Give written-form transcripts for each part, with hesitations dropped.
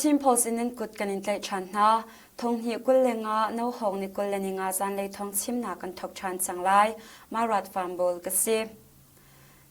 Chin Post in nan kut kan in tlaih ṭhan hna. Thonghnih 25 nohawng ni 25 zanlei thawng chimnak kan thawk ṭhan cang lai. Marat Farm Bowl ka si.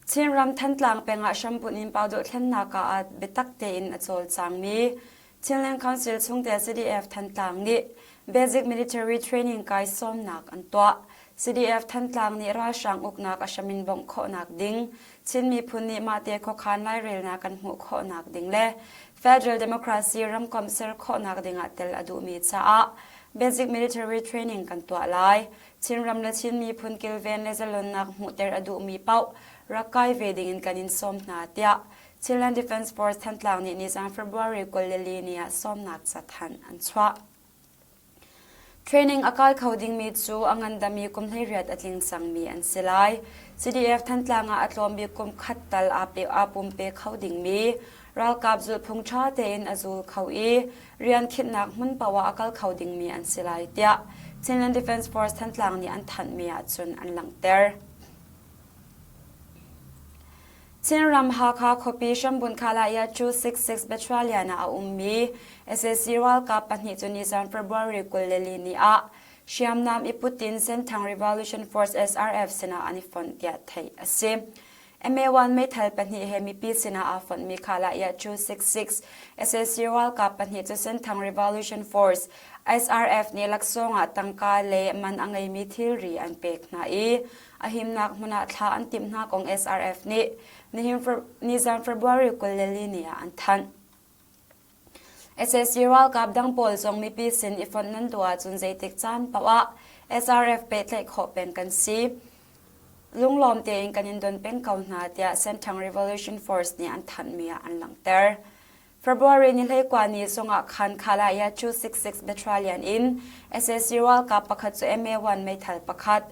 Chinram Thantlang peng ah hrambunh in pau dohthlennak ah biatak tein a cawlcangmi Chinland Council chungtel CDF Thantlang nih Basic Military Training kai sawmnak an tuah. CDF Thantlang nih ralhrang uknak a hram in bawmh khawhnak ding, Chin miphun nih mahte khuakhan lairelnak kan hmuh khawhnak ding le Federal Democracy ramkomh ser khawhnak ding ah tel a duhmi caah Basic Military Training kan tuah lai. Chinram le Chin miphun kilven le zalonnak hmuhter a duhmi paoh rak kai ve ding in kan in sawm hna tiah Chinland Defence Force Thantlang nih nizan February 24 ni ah sawmnak cathanh an chuah. Training a kai kho dingmi cu a ngandami kum 18 a tling cangmi an si lai. CDF Thantlang ah a tlawm bik kum khat tal aa pe aa pumpe kho dingmi ralkap zulhphung ṭha tein a zul kho i rian khinhnak hmun paoh ah a kal kho dingmi an si lai tiah Chinland Defence Force Thantlang nih an thanhmi ahcun an langhter. Chinram Hakha khuapi hrambunh Khalaya 266 Battalion ah a ummi sac ralkap pahnih cu nizan February 24 ni ah hriamnam i put in Senthang Revolution Force SRF sinah an i fonh tiah theih a si. MA1 meithal pahnih he mipi sinah aa fonhmi Khalaya 266 sac ralkap pahnih cu Senthang Revolution Force SRF nih laksawng ah tangka le man a ngeimi thilri an pek hna i a himnak hmun ah thla an timh hna kong SRF nih nihin nizan February 24 ni ah an thanh. SAC ralkap dang pawl zong mipi sin i fonh nan duh ahcun zeitik caan paoh ah SRF pehtlaih khawh peng kan si. Lunglawm tein kan in don peng ko hna tiah Senthang Revolution Force nih an thanhmi ah an langhter. February ni 19 ni zongah khan Khalaya 266 Battalion in sac ralkap pakhat cu MA1 meithal pakhat,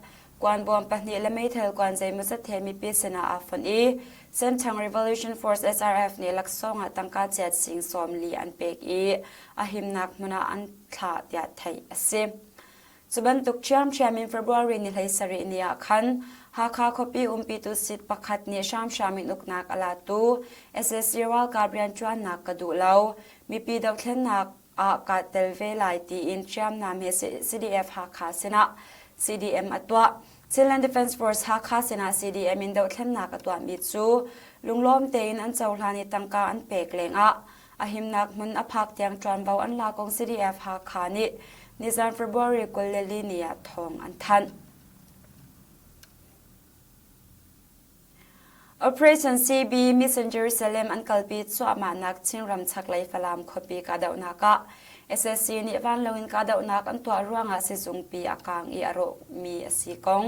kuanbawm pahnih le meithal kuan zeimawzat he mipi sinah aa fonh i Senthang Revolution Force SRF nih laksawng ah tangka chiat sing 40 an pek i a himnak hmun ah an thlah tiah theih a si. Cu bantuk ṭhiamṭhiam in February ni 17 ni ah khan Hakha khuapi umpitu seat pakhat nih hramhram in uknak a latu sac ralkap rianṭuannak ka duh lo, mipi dohthlennak ah kaa tel ve lai tiin hriamnam he CDF Hakha sinah CDM a tuah. Chinland Defence Force Hakha sinah CDM in dohthlennak a tuahmi cu lunglawm tein an cohlan i tangka an pek lengah A himnak hmun a phak tiang ṭuanvo an la kong CDF Hakha nih nizan February 24 ni ah thawng an thanh. Operation CB Mission Jerusalem an kalpi cuahmahnak Chinram chaklei Falam khuapi kahdohnak ah SSC nih vanlawng in kahdohnak an tuah ruangah sizungpi a kaang i a rawhmi a si kong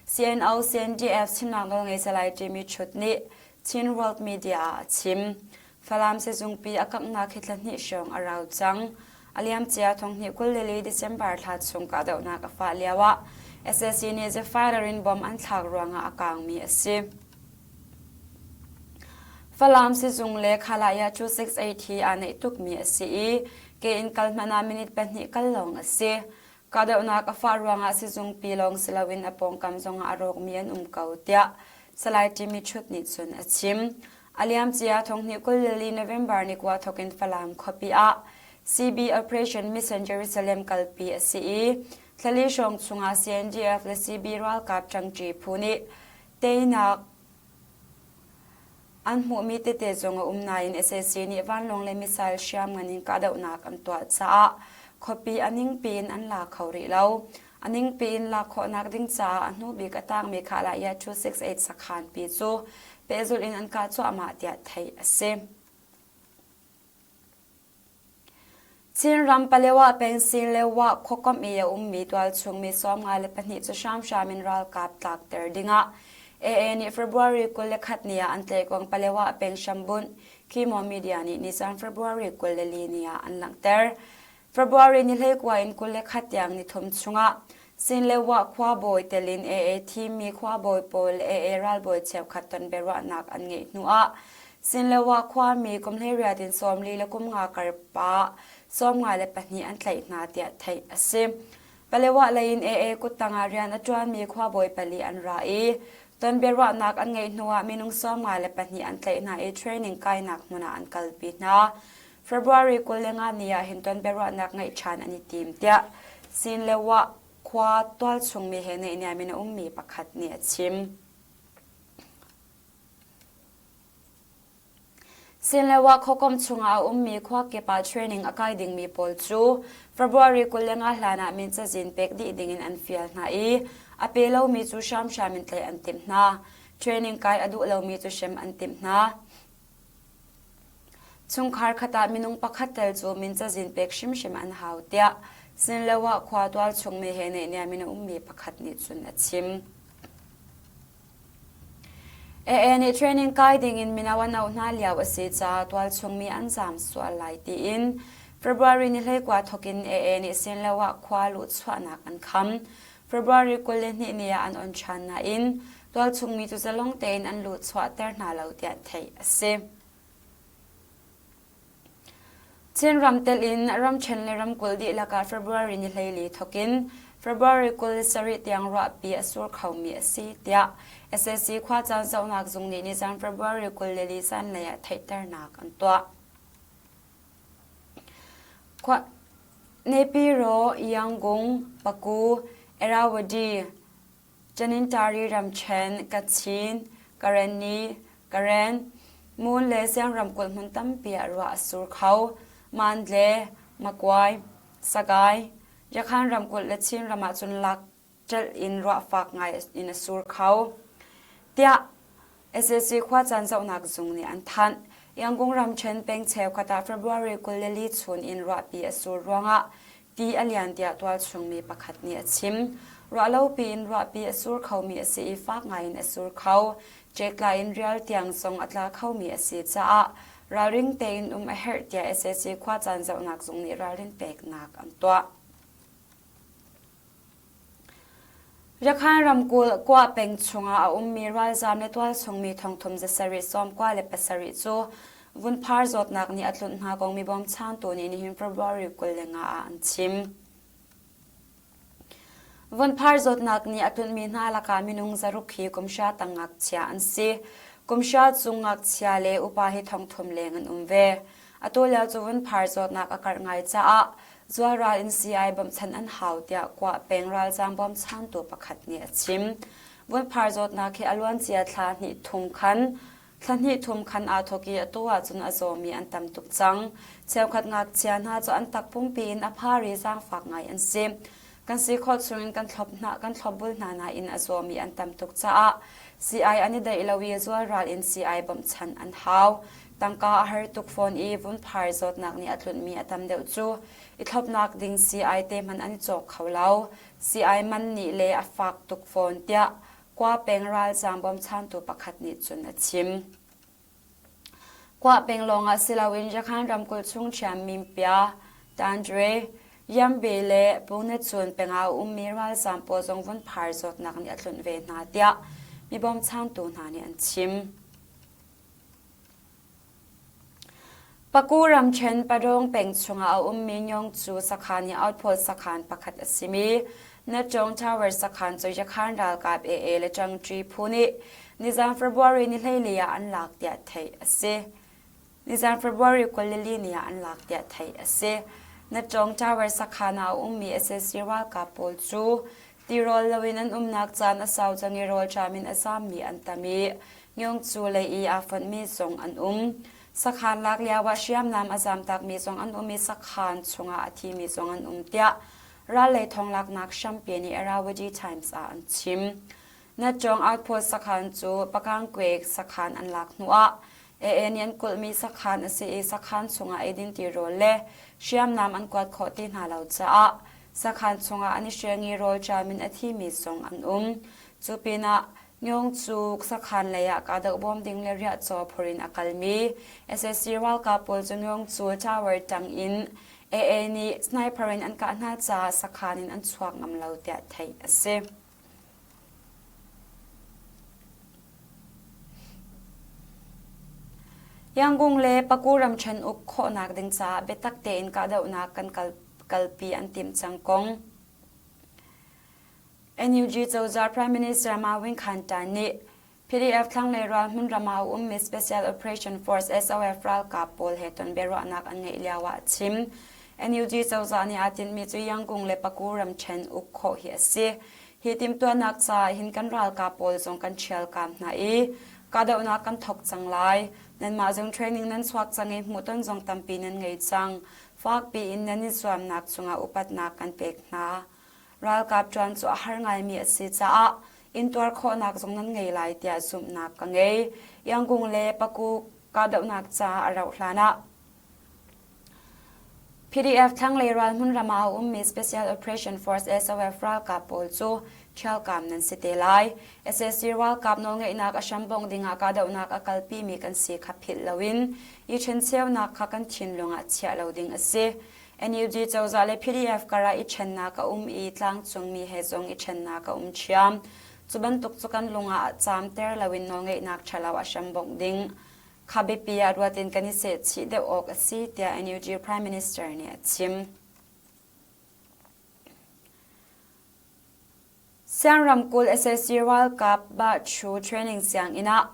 CNO CNDF chimnak nawlngei Salai Jimmy Chut nih Chin World Media ah a chim. Falam sizungpi a kanghnak hi thla hnih hrawng a rau cang. A liamcia thonghnih 24 December thla chung kahdohnak a fah lioah sac nih Zephyr in bomb an thlak ruangah a kaangmi a si. Falam sizung le Khalaya 268 hi aa naih tukmi a si i ke in kal hmanh ah minute pahnih kal lawng a si. Kahdohnak a fah ruangah sizungpi lawng si loin a pawngkam zongah a rawkmi an um ko, tiah Salai Jimmy Chut nih cun a chim. A liamcia thonghnih 24 November ni kua thawkin Falam khuapi ah CB Operation Mission Jerusalem kalpi a si i thlali hrawng chungah CNDF le CB ralkap ṭangṭi phu nih teinak An hmuhmi tete zong a um nain sac nih vanlawng le missile hriamngan in kahdohnak an tuah caah khuapi a ningpi in an la kho rih lo. A ningpi in lak khawhnak ding caah a hnu bik a tangmi Khalaya 268 sakhanpi cu pehzulh in an kah cuahmah tiah theih a si. Chinram Palewa peng Silewa khuakomh i a ummi tualchung mi 54 cu hramhram in ralkap tlakter dingah AA nih February 21 ni ah an tlaih Palewa peng hrambunh Kimo Media nih nizan February 24 ni ah an langhter. February ni 19 in 21 tiang nithum chungah Sinlewa khuabawi tel in AA thimmi khuabawi pawl AA ralbawi cheukhat ton biaruahnak an ngeih hnu ah Sinlewa khuami kum 18 in 40 le kum nga kar pa 52 an tlaih hna tiah theih a si. Palewa lei in AA kuttang ah rian a ṭuanmi khuabawi pali an ra i ton biaruahnak an ngeih hnu ah minung 54 an tlaih hna i training kainak hmun ah an kalpi hna. February 25 ni ah hin ton biaruahnak ngeih ṭhan an i tim tiah Sin le Wah khua tualchung mi he naihniam in a ummi pakhat nih a chim. Sinlewa khuakomh chungah a ummi khua kip ah training a kai dingmi pawl cu February 25 hlan ah min cazin pek dih dingin an fial hna i a pe lomi cu hramhram in tlaih an timh hna. Training kai a duh lomi cu hrem an timh hna. Chungkhar khat ah minung pakhat tel cu min cazin pek hrimhrim an hau tiah Sinlewa khua tualchung mi he naihniam in a ummi pakhat nih cun a chim. AA nih training kai dingin mino an auh hna lio a si caah tualchung mi an zaam sual lai tiin February ni 19 thawk in AA nih Sinlo ah khua luhchuahnak an kham. February 22 ni ah an on ṭhan nain tualchung mi cu zalong tein an luhchuahter hna lo tiah theih a si. Chinram telh in ramṭhen le ramkulh dihlak ah February ni 14 thawk in February 27 tiang ruahpi a sur khomi a si, tiah sac khuacaan zohnak zung nih nizan February 24 zanlei ah theihternak an tuah. Naypyidaw, Yangon, Paku, Irrawaddy, Tanintari ramṭhen, Kachin, Karenni, Karen, Mon le Siang ramkulh hmun tampi ah ruah a sur kho. Mandle, Makuai, Sagai, Yakhan ramkulh le Chin ram ahcun lak ṭelh in ruah fak ngai in a sur kho. Tiah sac khuacaan zohnak zung nih an thanh. Yangon ramṭhen peng cheukhat ah February 24 chun in ruahpi a sur ruangah ti a lian tiah tualchung mi pakhat nih a chim. Ruahlopi in ruahpi a sur khomi a si i fak ngaiin a sur kho. Ṭektlai in rial tiang zong a tla khomi a si caah ralring tein um a herh tiah sac khuacaan zohnak zung nih ralrin peknak an tuah. Rakhan ramkulh Kua peng chungah a ummi ralzaam le tualchungmi thongthum zasarih 97 cu vunphar zawtnak nih a tlunh hna kong mi bawmchantu nih nihin February 25 ah an chim. Vunphar zawtnak nih a tlunhmi hna lakah minung zaruk hi kumhra tang ngakchia an si. Kumhra cung ngakchia le upa hi thongthum leng an um ve. Atu lio cu vunphar zawtnak a karh ngai caah zualral in sii-ai bawmhchanh an hau tiah Kuah peng ralzaam bawmchantu pakhat nih a chim. Vunphar zawtnak hi a luancia thla hnih thum khan thla hnih thum khan aa thawk i atu ahcun a zawmi an tam tuk cang. Cheukhat ngakchia hna cu an takpumpi in a phar i zaangfak ngai an si. Kan si khawh chungin kan thlop hna kan thlopbul hna nain a zawmi an tam tuk caah sii-ai an i daih lo i zualral in sii-ai bawmhchanh an hau. Tangka a har tuk fawn i vunphar zawtnak nih a tlunhmi a tam deuh cu i thlopnak ding sii-ai te hmanh an i cawk kho lo. Sii-ai man nih le a fak tuk fawn tiah Kua peng ralzaam bawmchantu pakhat nih cun a chim. Kua peng lawngah si loin Rakhan ramkulh chung ṭhiam Mimpia, Tandre, Yambe le Punetsun peng ah a ummi ralzaam pawl zong vunphar zawtnak nih a tlunh ve hna tiah mi bawmchantu hna nih an chim. Paku ramṭhen Padawng peng chungah a ummi Nyongcu sakhan i outpost sakhan pakhat a simi Natchawng Tower sakhan cu Yakhan ralkap AA le Ṭangṭi phu nih nizan February ni 14 ah an lak tiah theih a si. Nizan February 24 ni ah an lak tiah theih a si. Natchawng Tower sakhan ah a ummi sac ralkap pawl cu tirawl loin an umnak caan a sau cang i rawlṭam in a zaammi an tam i Myongcu lei i aa fonhmi zong an um. Sakhan lak lioah hriamnam a zamtakmi zong an um i sakhan chungah a thimi zong an um tiah ral lei thonglaknak hrampi nih Irrawaddy Times ah an chim. Natchawng outpost sakhan cu Pakangkwek sakhan an lak hnuah AA nih an kulhmi sakhan a si i sakhan chungah eidin tirawl le hriamnam an kuat khawh ti hna lo caah sakhan chungah an i hreng i rawlṭam in a thimi zong an um. Cu pinah Myongcuk sakhan lei ah kahdoh bawm ding le riahcaw phur in a kalmi sac ralkap pawl cu Myongcu Tower tang in AA nih sniper in an kah hna caah sakhan in an chuak ngam lo tiah theih a si. Yangon le Paku ramṭhen uk khawhnak ding caah biatak tein kahdohnak kan kalpi an timh cang kong. NUG cozah Prime Minister Ma Win Khan Tan nih PDF thlanglei ral hmunram ah a ummi Special Operation Force SOF ralkap pawl he ton biaruahnak an ngeih lio ah a chim. NUG cozah nih aa tinhmi cu Yangon le Paku ramṭhen uk khawh hi a si. Hi timhtuahnak caah hin kan ralkap pawl zong kan ṭhialkaam hna i kahdohnak kan thawk cang lai. Nanmah zong training nan chuak cang i hmuhton zong tampi nan ngei cang. Fakpi in nan i zuamnak cungah upatnak kan pek hna. Ralkap ṭuan cu a har ngaimi a si caah intuar khawhnak zong nan ngei lai tiah zumhnak ka ngei. Yangon le Paku kahdohnak caah a rauh hlan ah PDF thlanglei ral hmunram ah a ummi Special Operation Force SOF ralkap pawl cu ṭhialkaam nan si te lai. Sac ralkap nawlngeihnak a hrambongh dingah kahdohnak a kalpimi kan si kha philh loin i ṭhencheunak kha kan thinlung ah chiah lo ding a si. NUG cozah le PDF karah i ṭhennak a um i tlangcungmi he zong i ṭhennak a um ṭhiam. Cu bantuk cu kan lung ah caamter loin nawlngeihnak ṭhalo a hrambongh ding kha biapi ah ruat in kan i sehchih deuh awk a si tiah NUG Prime Minister nih a chim. Siang ramkulh sac ralkap Bahchu training sianginn ah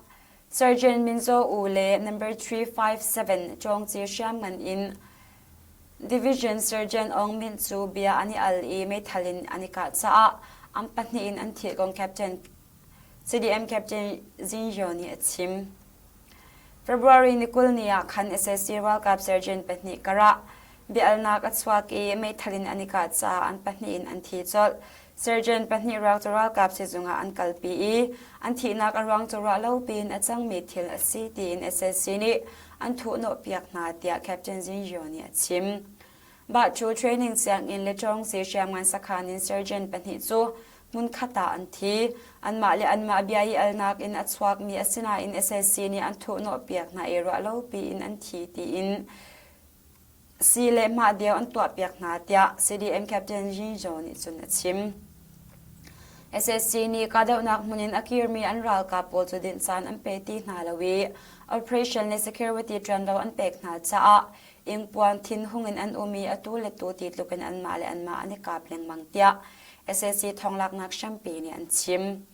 Sergeant Min Zaw U le number 357 Cawngci hriamngan in Division Sergeant Aung Myint cu bia an i al i meithal in an i kah caah an pahnih in an thih kong Captain CDM Captain Zin Hyo nih a chim. February ni 20 ni ah khan sac ralkap sergeant pahnih karah biaalnak a chuak i meithal in an i kah caah an pahnih in an thi colh. Sergeant pahnih ruak cu ralkap sizung ah an kalpi i an thihnak a ruang cu ruah lo piin a cangmi thil a si tiin sac nih an thuhnawhpiak hna tiah Captain Zin Hyo nih a chim. Bahcu training sianginn le Cawngsi hriamngan sakhan in sergeant pahnih cu hmunkhat ah an thi. Anmah le anmah bia i alnak in a chuakmi asinain sac nih an thuhnawhpiak hna i ruahlopi in an thi tiin si le hmah deu an tuahpiak hna tiah CDM Captain Jin Zhou nih cun a chim. SSC nih kahdohnak hmun in a kirmi an ralkap pawl cu dinh caan an pe ti hna lo i operation le security ṭuanvo an pek hna caah ingpuan thinhung in an um i atu le tu ti tluk in anmah le anmah an i kap lengmang tiah sac thonglaknak hrampi nih an chim.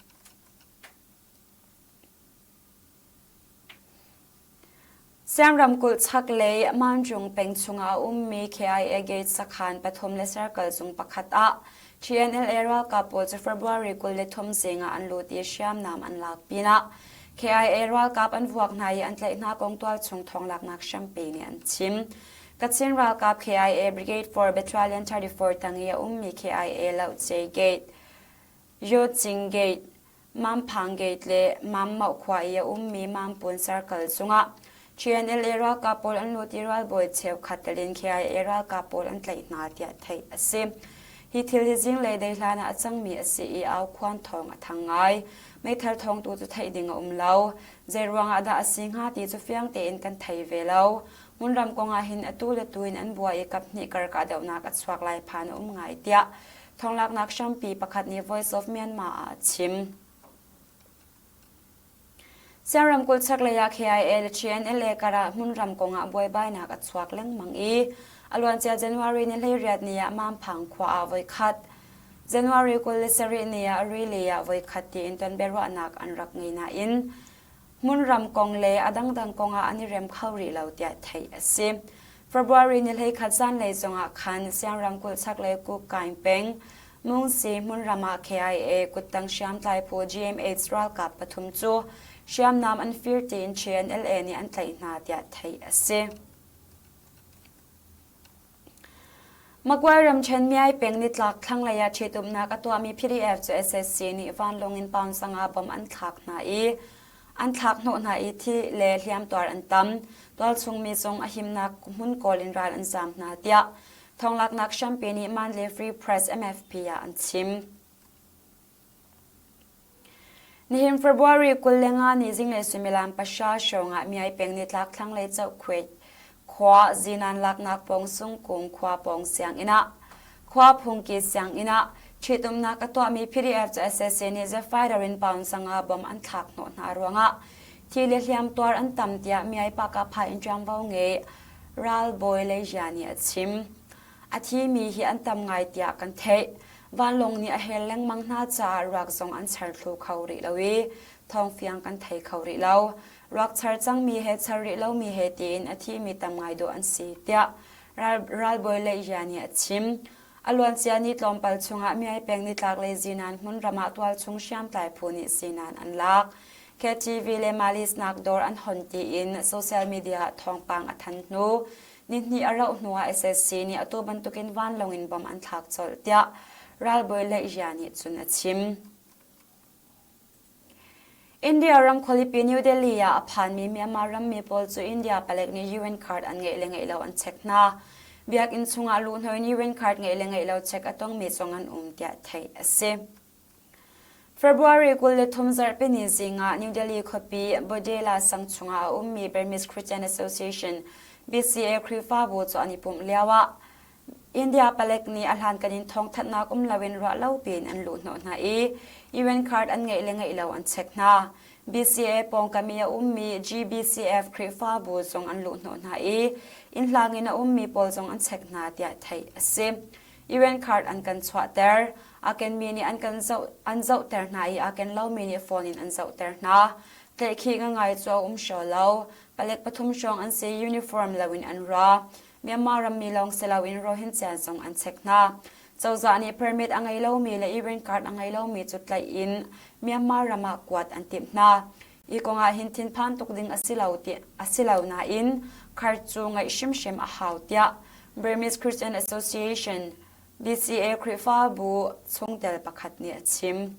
Siam ramkulh chaklei Manjung peng chungah a ummi KIA Gate sakhan pathum le circle zung pakhat ah TNLA ralkap pawl cu February 23 zing ah an lut i hriamnam an lak pinah KIA ralkap an vuak hna i an tlaih hna kong tualchung thawnglaknak hrampi nih an chim. Kachin ralkap KIA Brigade 4 Battalion 34 tang i a ummi KIA Lohce Gate, Yocing Gate, Mamphang Gate le Mammauh khua i a ummi Mampun Circle cungah TNLA ralkap pawl an lut i ralbawi cheukhat tel in KIA ralkap pawl an tlaih hna tiah theih a si. Hi thil hi zinglei dei hlan ah a cangmi a si i aukhuan thawng a thang ngai. Meithal thawng tu cu theih ding a um lo. Zei ruangah dah a si hnga ti cu fiang tein kan thei ve lo. Hmunram kong ah hin atu le tu in an buai i kaphnih kar kahdohnak a chuak lai phan a um ngai tiah thawnglaknak hrampi pakhat nih Voice of Myanmar ah a chim. Siang ramkulh chaklei ah KIA le TNLA karah hmunram kongah buaibainak a chuak lengmang i a luancia January ni 18 ni ah Mamphang khua ah voikhat, January 27 ni ah Rili ah voikhat tiin tonbiaruahnak an rak ngei nain hmunram kong le a dangdang kongah an i rem kho rih lo tiah theih a si. February ni 11 zanlei zongah khan Siang ramkulh chaklei Kukkaing peng Mungsi hmunram ah KIA kuttang hriamtlai phu GMH ralkap pathum cu hriamnam an fir tiin TNLA nih an tlaih hna tiah theih a si. Magway ramṭhen Myai peng nitlak thlanglei ah ṭhitumnak a tuahmi PDF cu sac nih vanlawng in pound sanga bomb an thlak hna i an thlak hnawh hna i thi le hliamtuar an tam. Tualchung mi zong a himnak hmun kawl in ral an zaam hna tiah thawnglaknak hrampi nih Mandalay Free Press MFP ah an chim. Nihin February 25 ni zinglei suimilam pahra hrawng ah Myai peng nitlak thlanglei Cohkhuet khua zinan laknak pawng Sungkung khua pawng sianginn ah khua phungki sianginn ah ṭhitumnak a tuahmi PDF cu sac nih Zephyr in pound sanga bom an thlak hnawh hna ruangah thi le hliamtuar an tam tiah Myai Pakapha in ṭuanvo ngei ralbawi Leijia nih a chim. A thimi hi an tam ngai tiah kan theih. Vanlawng nih a hel lengmang hna caah ruak zong an char thlu kho rih lo i thawngfiang kan thei kho rih lo. Ruak char cangmi he char rih lomi he tiin a thimi tam ngai dawh an si, tiah ralbawi Leihya nih a chim. A luancia ni tlawmpal chungah Myai peng nitlak lei zinan hmunram ah tualchung hriamtlai phu nih sinan an lak. KTV le Malis nak dawr an hon tiin social media ah thawngpang a than hnu nihnih a rauh hnu ah SSC nih atu bantukin vanlawng in bom an thlak colh tiah ralbawi Leihya nih cun a chim. India ram khualipi New Delhi ah a phanmi Myanmar rammi pawl cu India palek nih UN card an ngeih le ngeih lo an check hna. Biakinn chungah luhhnawh in UN card ngeih le ngeih lo check a tongmi zong an um tiah theih a si. February 23 zarhpini zing ah New Delhi khuapi Bodela sang chungah a ummi Burmese Christian Association BCA Khrihfabu cu an i pumh lioah India palek nih a hlankan in thawngthanhnak um loin ruah lo piin an luhhnawh hna i UN card an ngeih le ngeih lo an check hna. BCA pawngkam i a ummi GBCF Khrihfabu zong an luhhnawh hna i innhlang in a ummi pawl zong an check hna tiah theih a si. UN card an kan chuahter. Aa kenmi nih an kan zoh, an zohter hna i aa ken lomi nih phone in an zohter hna. Tlaihkhih ngangai cu a um hraw lo. Palek pathum hrawng an si uniform loin an ra. Myanmar rammi lawng si loin Rohingya zong an check hna. Cozah nih permit a ngei lomi le e card a ngei lomi cu tlaih in Myanmar ram ah kuat an timh hna. Hi kong ah hin thinphan tuk ding a si lo ti a si lo nain card cu ngeih hrimhrim a hau tiah Burmese Christian Association BCA Khrihfabu chungtel pakhat nih a chim.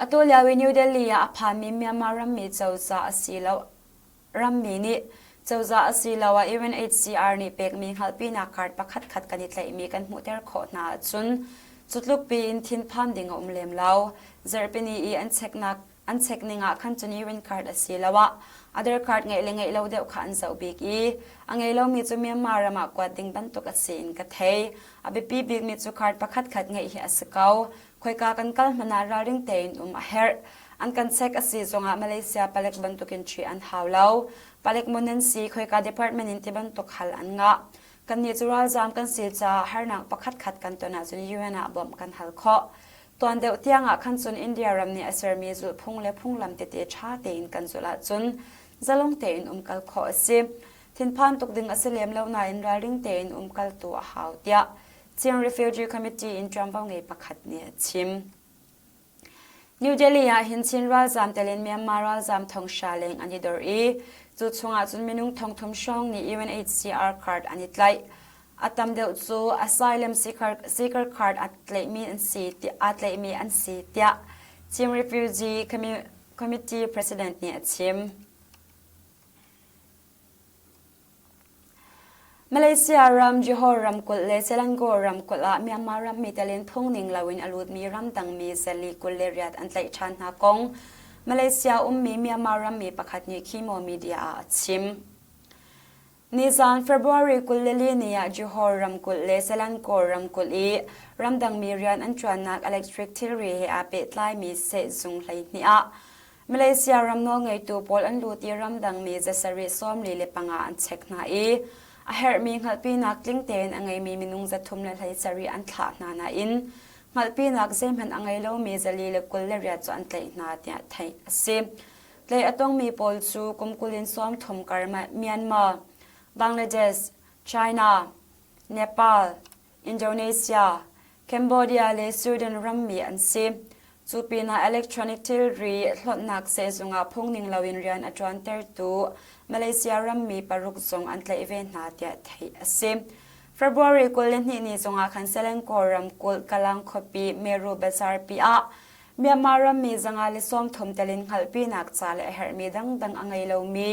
Atu lio i New Delhi ah a phanmi Myanmar rammi cozah asilo rammi nih cozah asiloah UNHCR nih pekmi hngalhpinak card pakhatkhat kan i tlaihmi kan hmuhter khawh hna ahcun cu tluk piin thinphan ding a um lem lo. Zarhpini i an cheknak an check ning ah khan cun UN card asiloah other card ngeih le ngeih lo deuh kha an zoh bik i a ngei lomi cu Myanmar ram ah kuat ding bantuk a si in ka thei. A biapi bikmi cu card pakhatkhat ngeih hi a si ko. Khoika kan kal hmanh ah ralring tein um a herh. An kan check a si zongah Malaysia palek bantukin ṭhi an hau lo. Palek maw nan si, khoika department in ti bantuk hal an ngah. Kannih cu ralzaam kan si caah harnak pakhatkhat kan ton ahcun UN ah bawmh kan hal khawh. Tuan deuh tiang ah khan cun India ram nih a sermi zulhphung le phunglam tete ṭha tein kan zulh ahcun zalong tein umkal khawh a si. Thinphan tuk ding a si lem lo nain ralring tein umkal tu a hau tiah Chin Refugee Committee in ṭuanvo ngei pakhat nih a chim. New Delhi ah hin Chin ralzaam tel in Myanmar ralzaam thonghra leng an i dor i cu chungah cun minung thongthum hrawng nih UNHCR card an i tlaih. A tam deuh cu asylum seeker, seeker card a tlaihmi an si, aa tlaihmi an si tiah Chin Refugee Committee President nih a chim. Malaysia ram, Johor ramkulh le Selangor ramkulh ah Myanmar rammi tel in phungning loin a lutmi ramdangmi zali 28 an tlaih ṭhan hna kong Malaysia ummi Myanmar rammi pakhat nih Khimo media ah a chim. Nizan February 24 ni ah Johor ramkulh le Selangor ramkulh i ramdangmi rian an ṭuannak electric thilri he aa pehtlaimi sehzung 12 ah Malaysia ram nawlngeitu pawl an lut i ramdangmi zasarih 45 an check hna i a herhmi hngalhpinak tling tein a ngeimi minung 317 an thlah hna nain hngalhpinak zeihmanh a ngei lomi 428 cu an tlaih hna tiah theih a si. Tlaih a tongmi pawl cu kum 20 in 30 kar Myanmar, Bangladesh, China, Nepal, Indonesia, Cambodia le Sweden rammi an si. Cu pinah electronic thilri hlonhnak sehzung ah phungning loin rian a ṭuantertu Malaysia rammi paruk zong an tlaih ve hna tiah theih a si. February 22 ni zongah khan Selangor ramkulh Kalang khuapi Meru Bazarpi ah Myanmar rammi 130 tel in hngalhpinak ca le a herhmi dangdang a ngei lomi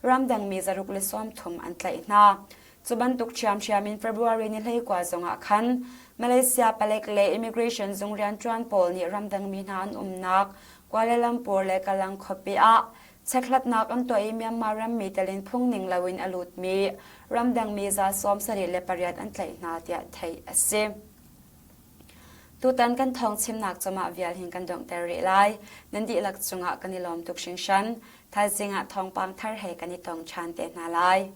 ramdangmi 130 an tlaih hna. Cu bantuk ṭhiamṭhiam in February ni 19 zongah khan Malaysia palek le immigration zung rianṭuan pawl nih ramdangmi hna an umnak Kuala Lumpur le Kalang khuapi ah chekhlatnak an tuah i Myanmar rammi tel in phungning loin a lutmi ramdangmi 78 an tlaih hna tiah theih a si. Tutan kan thawng chimnak cu mah vial hin kan donghter rih lai. Nan dihlak cungah kan i lawm tuk hringhran. Thaizing ah thawngpang thar he kan i tong ṭhan te hna lai.